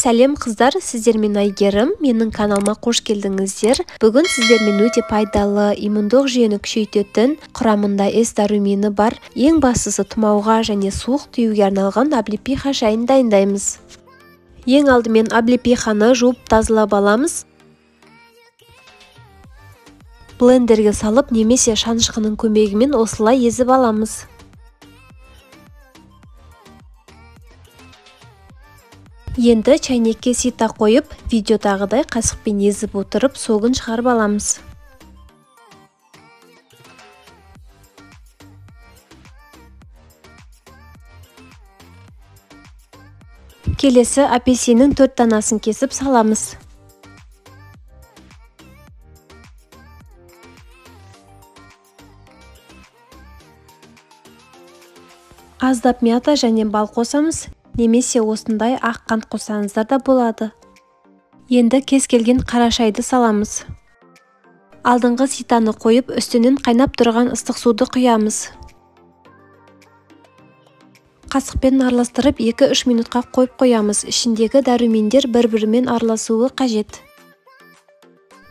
Сәлем қыздар, сіздермен Айгерім, менің каналыма қош келдіңіздер. Бүгін сіздермен өте пайдалы, иммундық жүйені күшейтетін, құрамында С дәрумені бар, ең бастысы тұмауға және суық тиюге арналған облепиха шайын дайындаймыз. Ең алдымен облепиханы жуып тазалап аламыз. Блендерге салып немесе шанышқының көмегімен осылай езіп аламыз. Енді чайнекке сита қойып, видеодағыдай қасықпен езіп отырып, согын шығарып аламыз. Келесі апельсиннің 4 данасын кесіп саламыз. Аздап мята және бал қосамыз. Немесе осындай ақ қант қосаңыздар да болады. Енді кез келген қара шайды саламыз. Алдыңғы ситаны қойып, үстінен қайнап тұрған ыстық суды құямыз. Қасықпен араластырып 2-3 минутқа қойып қоямыз. Ішіндегі дәрумендер бір-бірімен араласуы қажет.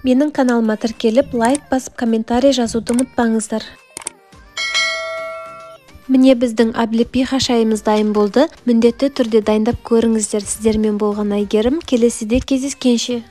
Менің каналыма тіркеліп, лайк басып, комментарий жазуды ұмытпаңыздар. Міне біздің облепиха шайымыз дайын болды. Міндетті түрде дайындап көріңіздер. Сіздермен болған Айгерім. Келесіде кездескенше.